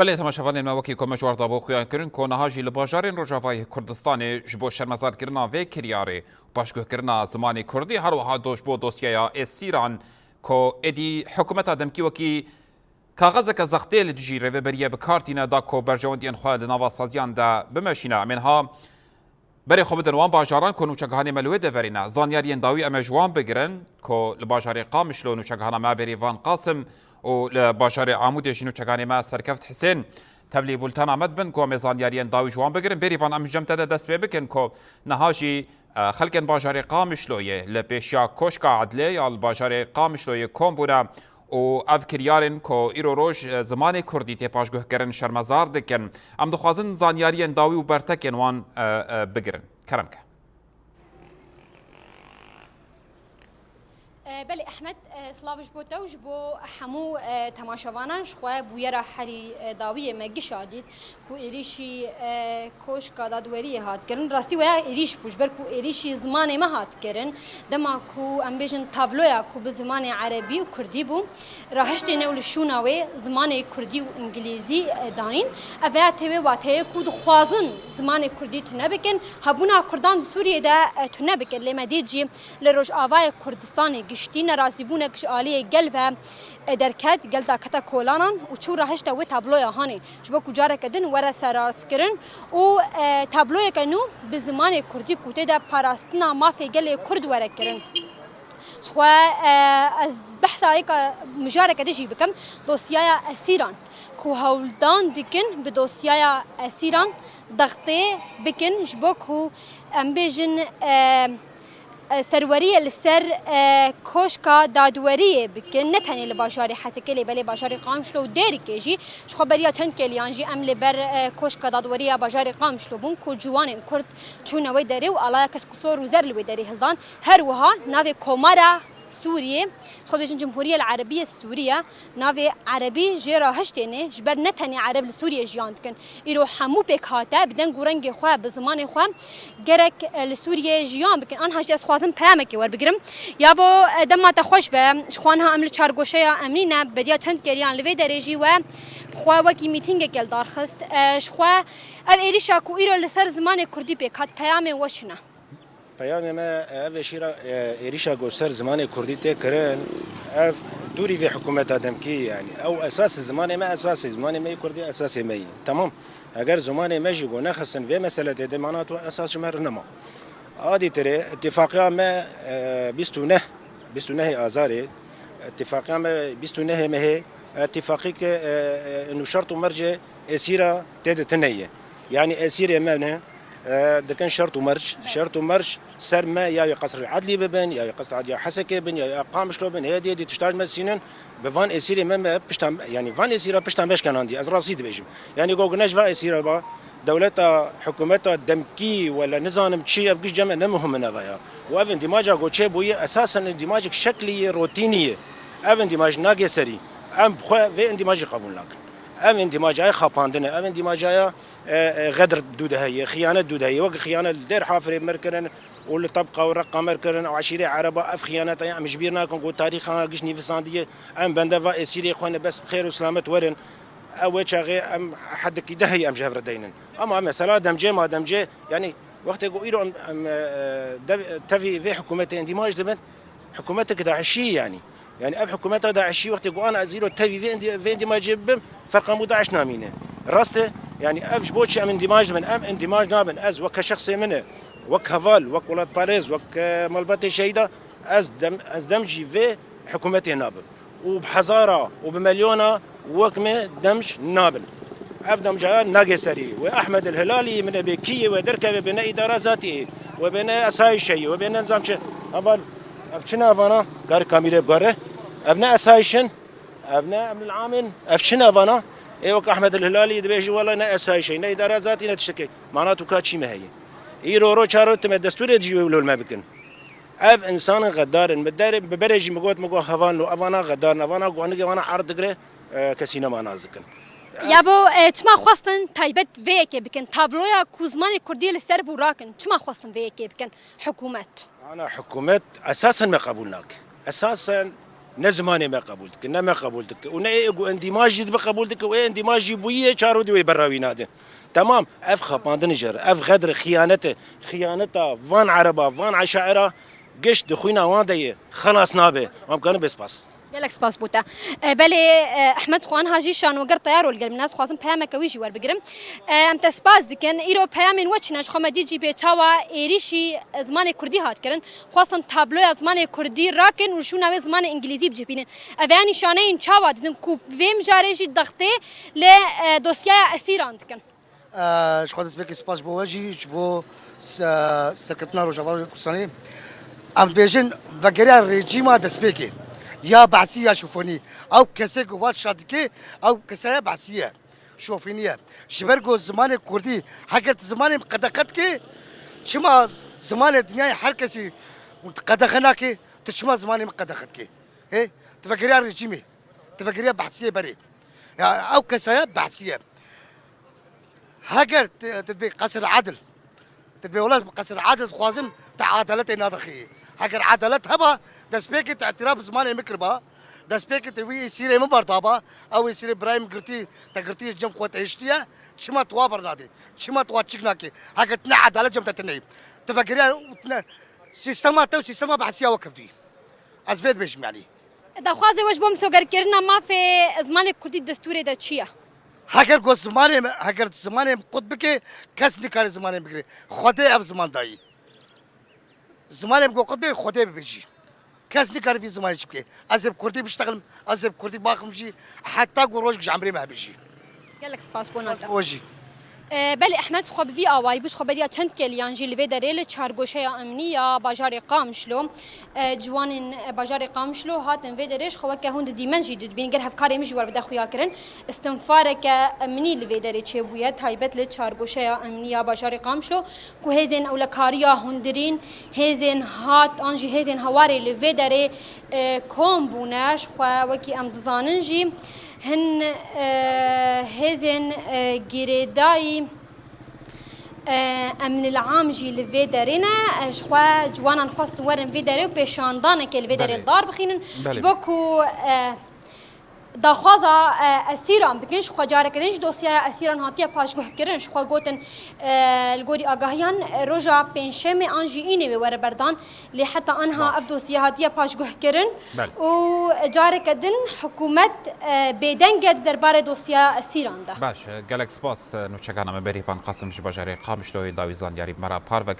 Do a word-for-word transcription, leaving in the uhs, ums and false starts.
Belê, temaşevanên me, wekî ku me ji we re dabû xuyan kirin ku niha jî li bajarên Rojavayê Kurdistanê ji bo şermezarkirina vê kiryarê û paşguhkirina zimanê kurdî, her wiha do ji bo dosyeya êsîran ku êdî hikûmeta demkî wekî kaxezeke zextê li dijî rêveberiye bi kar tîne, da ku berjewendiyên xwe di nava saziyan de bimeşîne. Em ê niha berê xwe bidin wan bajaran ku nûçegihanê me li wê deverê ne. Zanyariyên dawî em ê ji wan bigirin ku li bajarê Qamişlo nûçegihana me Bêrîvan Qasim û li bajarê Amûdê jî nûçegihanê me Serkeft Hisên tevlî bultena me dibin ku em ê zanyariyên dawî ji wan bigirin. Bêrîvan, em ji cem te de dest pê bikin ku niha jî, e, xelkên bajarê Qamişloyê li pêşiya Koşka Edlê ya li bajarê Qamişloyê kom bûne û ev kiryarên ku îro roj, e, zimanê kurdî tê paşguhkirin şermezar dikin. Em dixwazin zanyariyên dawî û bertekên wan, e, e, bigirin. Kerem ke. E, belê Ehmed, e, silav ji bo te û ji bo hemû, e, temaşevanan. Ji xwe bûyera herî, e, dawiyê me gişa dît ku êrîşî, e, Koşka Dadweriyê hat kirin. Rastî weya êrîş bû, ji ber ku êrîşî zimanê me hat kirin. Dema ku em bêjin tabloya ku bi zimanê erebî û kurdî bû, rahiştê new li şûna wê zimanê kurdî û îngilîzî, e, danîn. Ev veya tê wê wateyê ku dixwazin zimanê kurdî tune bikin. Hebûna kurdan di Sûriyê de, e, tune bikin. Lê me dît jî li Rojavayê Kurdistanê giştî nerazîbûnek ji aliyê gel ve, e, derket. Gel dakete kolanan û çû rahişte wê tabloya hanê. Ji bo ku careke din were serarskirin û, e, tabloyeke nû bi zimanê kurdî ku tê de parastina mafê gelê kurd were kirin. Ji xwe, e, ez behsa yeka mijareke din jî bikim, dosyaya esîran ku hewldan dikin bi dosyaya esîran dextê bikin, ji bo ku em bêjin, e, e, serweriyê li ser, e, koşka dadweriyê bikin, ne tenê li bajarê Hesekê lê belê bajarê Qamişlo û Dêrikê jî. Ji xwe beriya çend kêliyan jî em li ber, e, koşka dadweriya bajarê Qamişlo bûn ku ciwanên kurd çûne wê derê û alaya kesk û sor û zer li wê derê hildan. Her wiha navê Komara Sûriyê, xwe dibêjin Cumhuriyel Erebiye Sûriye, navê erebî jê re hiştêne, ji ber ne tenê ereb li Sûriyê jiyan dikin. Îro hemû pêk hate, bi deng û rengê xwe, bi zimanê xwe, gerek, e, li Sûriyê jiyan bikin. Anha jî ez xwazim peyamekê werbigirim. Ya bo, e, dema te xweş be, ji xwe niha em li çargoşeya emnî ne, beriya çend keriyan li vê derê jî we bi xwe wekî mîtîngekê li dar xist. E, ji xwe ev êrîşa ku îro li ser zimanê kurdî pêk hat, peyamê we çi ne? Peyamê me, e, ev êşîra, e, êrîşa ku ser zimanê kurdî tê kirin, ev dûrî vê hikûmeta demkî, yanî ew esas zimanê me, esasê zimanê me yê kurdî esasê me yî. Temam. Eger zimanê me jî ku nexistin vê mesele tê de, mana tu esas ji me re nema. Adî tirê, îtîfaqiya me, e, bîst û neh, bîst û nehê Azarê, îtîfaqiya me bîst û nehê mehê, îtîfaqî ke, e, e, nû şert û mercê êsîra tê de tune ye. Yanî êsîrê me ne, e, dikin şert û merc, şert û merc ser me ya wê Qesril Edlî bibin, ya wê Qesril Edlî ya Hesekê bin, ya wê Qamişlo bin, hê dê dê tişta ji me sînin, bi van êsîrê me, me pişta, yanî van êsîra pişta me şkenandî, ez rastî dibêjim. Yanî go guneş va êsîra ba, dewleta, hikûmeta demkî wele nizanim çi, ev giş cem me ne muhim in eva ya. Û ev îndîmaca go çê bûye, esasen îndîmacek şeklî ye, rotînî ye. Ev îndîmac nagê serî. Em bi xwe vê îndîmacî qebûl nakin. Ev îndîmacaya xapandin e, ev îndîmacaya, e, e, xedr dû de heye, xiyanet dû de heye. Wek xiyanet li Dêr Hafirê me kirin û li Tebqa û Reqa me kirin û eşîrê Ereba, ev xiyaneta ye, em ji bîr nakin ku tarîxa giş nivîsandiye. Em bende va êsîrê xwe ne, bes bi xêr û silamet werin. Ew wê çaxê em hedekî de heye em ji hev re deynin. Ama mesela demcê ma demcê, yanî wextê ku îro em, em, e, dev-, tevî vê hikûmetê îndîmac dibin, hikûmeteke DAIŞî yanî. Yanî ev hikûmeta DAIŞî wextê ku ana ez îro tevî vê îndî-, vê îndîmacê bibim, ferqa min û DAIŞ namîne. Rast e? Yanî ev ji bo çi em îndîmac dibin? Em îndîmac nabin. Ez weke şexsê min e, wek heval, wek welatparêz, wek, e, malbatê şehîda, ez dem, ez dem jî vê hikûmetê nabim. Û bi hezara û bi milyona wek me demj nabin. Ev demjaya nagê serî. Wê Ehmed El Hilalî min ê bê kî yê, wê derkeve bê ne îdara zatî yê, wê bê ne esayîşe yê, wê bê ne nizam çi. Heval, ev çi ne evana? Kar kamîrê bigare. Ev ne esayîş in, ev ne emnil am in, ev çi ne evana? Ê wek Ehmed El Hilalî dibêjî, wela ne esayîşe, ne îdara zatî, ne tiştekê. Mana tu ka çî me heye? Îro ro çar roj tu me destûrê dijî wê wilo li me bikin. Ev însanên xedar in. Min derê, bi berê jî min got, min got, hevalno, evana xedar in, evana ku anigê wana erd digire, e, kesî nema nas dikin. Ya bo, e, çima xwestin taybet vê yekê bikin? Tabloya ku zimanê kurdî li ser bû rakin. Çima xwestin vê yekê bikin? Hikûmet. Ana hikûmet esasen me qebûl nake. Esasen Ne zimanê me qebûl dike, ne me qebûl dike. Û ne ê ku endîmaj jî dibe qebûl dike û ê endîmaj jî bûyî ye, çar û dî wê berra wî nade. Temam, ev xapandin ji re, ev xedr, xiyanet e. Xiyaneta van ereba, van eşaira giş di xwîna wan de ye. Xelas nabe. Em karin bê spas. Gelek spas bo te. E, belê, e, Ehmed Xwan Hajî şanoger teyar ol gel. Min ez xwazim peyameke wî jî werbigirim. E, em te spas dikin. Îro peyamên we çi ne? Ji xwe me dît jî bê çawa êrîşî zimanê kurdî hat kirin. Xwestin tabloya zimanê kurdî rakin û şûna wê zimanê îngilîzî bicihbînin. Ev ya nîşaneyên çawa didin ku vê mijarê jî dextê li, e, dosyaya esîran dikin? E, ji xwe destpêkê spas ji bo we jî, ji bo se-, serketina Rojava Kurdistanê. Em dibêjin vegeriya rejîma destpêkê. Ya behsî ya şofonî. Ew kesê ku van şa dike, ew kesaya behsî ye. Şofînî ye. Ji ber ku zimanê kurdî, heger tu zimanê min qedexe dikê, çima zimanê dinyayê her kesî qedexe nake, tu çima zimanê min qedexe dikê? Hê? Tu vegeriya rejîmê, tu vegeriya behsiyê berê. Ya ew kesaya behsî ye. Heger tu, tu dibê qesir edil, tu dibê wela qesir edil dixwazim, tu edaletê nadixî. Heger edalet heba, destpêkê tu îtiraf bi zimanê min kiriba, destpêkê tu wî êsîrê min berdaba, ew êsîrê birayê min girtî, te girtî cem xwe te hiştiye, çima tu wa bernadî? Çima tu wa çik nakî? Heger tu ne edalet cem te tune. Tu vegeriya û tu ne, sîstema te û sîstema behsiya we kevdî. Ez vê dibêjim yanî. Daxwazê we ji bo misogerkirina mafê zimanê kurdî destûrê de çi ye? Heger ku zimanê me, heger zimanê me qut bike, kes nikare zimanê me bigire. Xwedê ev ziman dayî. Zimanê me ku qut bike, Xwedê bibêjî. Kes nikare vî zimanê çi bike. Ez ê bi kurdî biştexlim, ez ê bi kurdî baxim jî, heta ku rojek ji emrê me hebe jî. Gelek spas bona te. O jî. E, belê Ehmed xwe bi vî awayî bû, ji xwe beriya çend keliyan jî li vê derê li çargoşeya emnî ya bajarê Qamişlo, e, ciwanên, e, bajarê Qamişlo hatin vê derê ji xwe weke hûn didîmen jî didibîn. Ger hevkarê min jî werbide xuya kirin, istinfareke emnî li vê derê çêbûye, taybet li çargoşeya emnî ya bajarê Qamişlo, ku hêzên ewlekariya hundirîn, hêzên hat an jî hêzên hewarê li vê derê, e, kom bûne. Ji xwe wekî em dizanin jî hin, e, hêzên, e, girêdayî, e, emnil am jî li vê derê ne. E, ji xwe ciwanan xwestin werin vê derê û pêşandanekê li vê derê Belê. dar bixînin. Belê. Ji bo ku, e, daxwaza, e, esîran bikin, ji xwe careke din jî dosyaya esîran hatiye paşguhkirin. Ji xwe gotin, e, li gorî agahiyan, e, roja pêncşemê an jî înê wê were berdan. Lê heta anha Baş. ev dosye hatiye paşguhkirin Belê. û careke din hikûmet, e, bêdeng e di derbarê dosya esîran de. Baş, gelek spas, e, nûçegana me Berîvan Qasim ji bajarê Qamişloyê dawî zanyarî bi me re parve